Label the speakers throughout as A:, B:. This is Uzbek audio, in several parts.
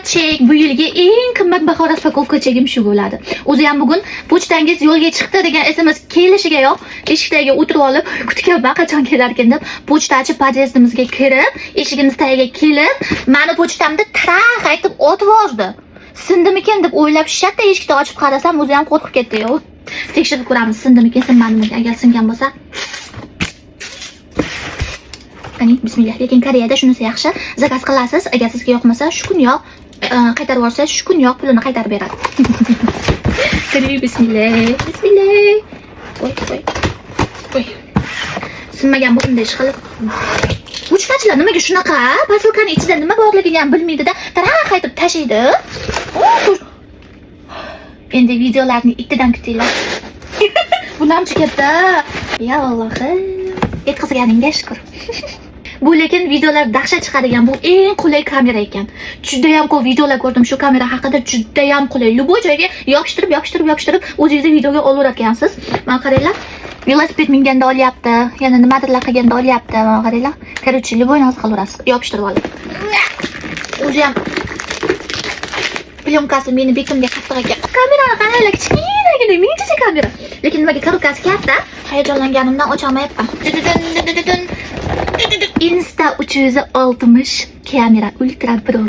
A: Chek. Bu yilgi eng qimmatbaho распаковка chegim shu bo'ladi. O'zi ham bugun pochtangiz yo'lga chiqdi degan SMS kelishigayoq eshikdagi o'tirib olib kutganman, qachon kelarkan deb. Pochtachi podyezdimizga kirib, eshigimiz tagiga kelib, mani pochtamni traq aytib otib yubordi. Sindimikan deb o'ylab, shatta eshikni ochib qarasam, o'zi ham qo'rqib ketdi. Yo'q. Tekshirib ko'ramiz, sindimikan, sinmadimikan. Agar singan bo'lsa, qani, bismillah. Lekin Koreyada shunisi yaxshi: заказ qilasiz, agar sizga yoqmasa, shu kuniyoq qaytarib yuborsa, shu kuniyoq pulini qaytarib beradi. Qani, bismillah, bismillah. Voy, voy, voy, sinmagan bo'lsin ish qilib. Pochtachilar nimaga shunaqa, posilkani ichida nima borligini ham bilmaydida, taraq aytib tashiydi. Endi videolarni ittidan kutinglar. Bunamchi katta, ya Allohim, yetkazganingga shukur. Bu lekin videolar dahshat chiqadigan, bu eng qulay kamera ekan. Judayam ko'p videolar ko'rdim shu kamera haqida, judayam qulay. Любой joyga yopishtirib, yopishtirib, yopishtirib, o'zingizni videoga olaverarkansiz. Mana qaranglar, velosiped minganda olyapti, yana nimadirlar qilganda olyapti. Mana qaranglar. Короче, любой narsa qilaverasiz, yopishtirib olib. O'zi ham plyonkasi meni betimga qattiq ekan. Kamerani qaranglar, kichkinagina, minicha kamera. Lekin nimaga коробка si katta? Hayajonlanganimdan ocholmayapman. Insta 360 kamera Ultra Pro.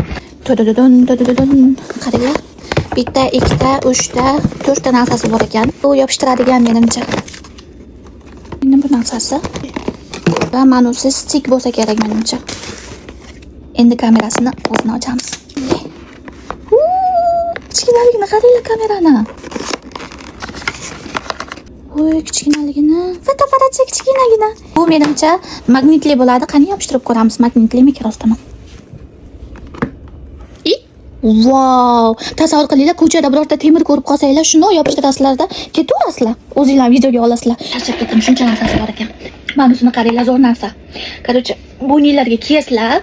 A: Tudududun, tudududun. Qaranglar. Bitta, ikkita, uchta, to'rtta narsasi bor ekan. Bu yopishtiradigan menimcha. Endi bu narsasi. Va manusi стик bo'lsa kerak menimcha. Endi kamerasini o'zini ochamiz. Kichkinaligini qaranglar kamerani. Voy, kichkinaligini. Fotoapparatcha kichkinagina. Bu menimcha magnitli bo'ladi. Qani, yopishtirib ko'ramiz, magnitlimikin rostami? I Vau! Tasavvur qilinglar, ko'chada birorta temir ko'rib qolsanglar, shuni yopishtirasizlarda, ketaverasizlar. O'zinglar videoga olasizlar. Charchab ketdim, shuncha narsasi bor ekan. Mana shuni qaranglar, zo'r narsa. Короче, bo'yninglarga kiyasizlar.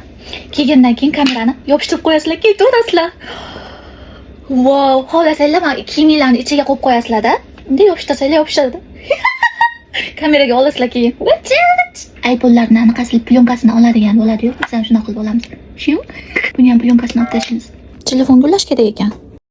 A: Kiygandan keyin kamerani yopishtirib qo'yasizlar, ketaverasizlar. Vau, xohlasanglar mana kiyiminglarni ichiga qo'yib qo'yasizlarda. Bunday yopishtirsanglar yopishadi. Kameraga olasizlar keyin. iPhone'larni anaqasi plyonkasini oladigan bo'ladi-yu. Biz ham shunaqa qilib olamiz. Shu. Buni ham plyonkasini olib tashlaymiz. Telefonga ulash kerak ekan.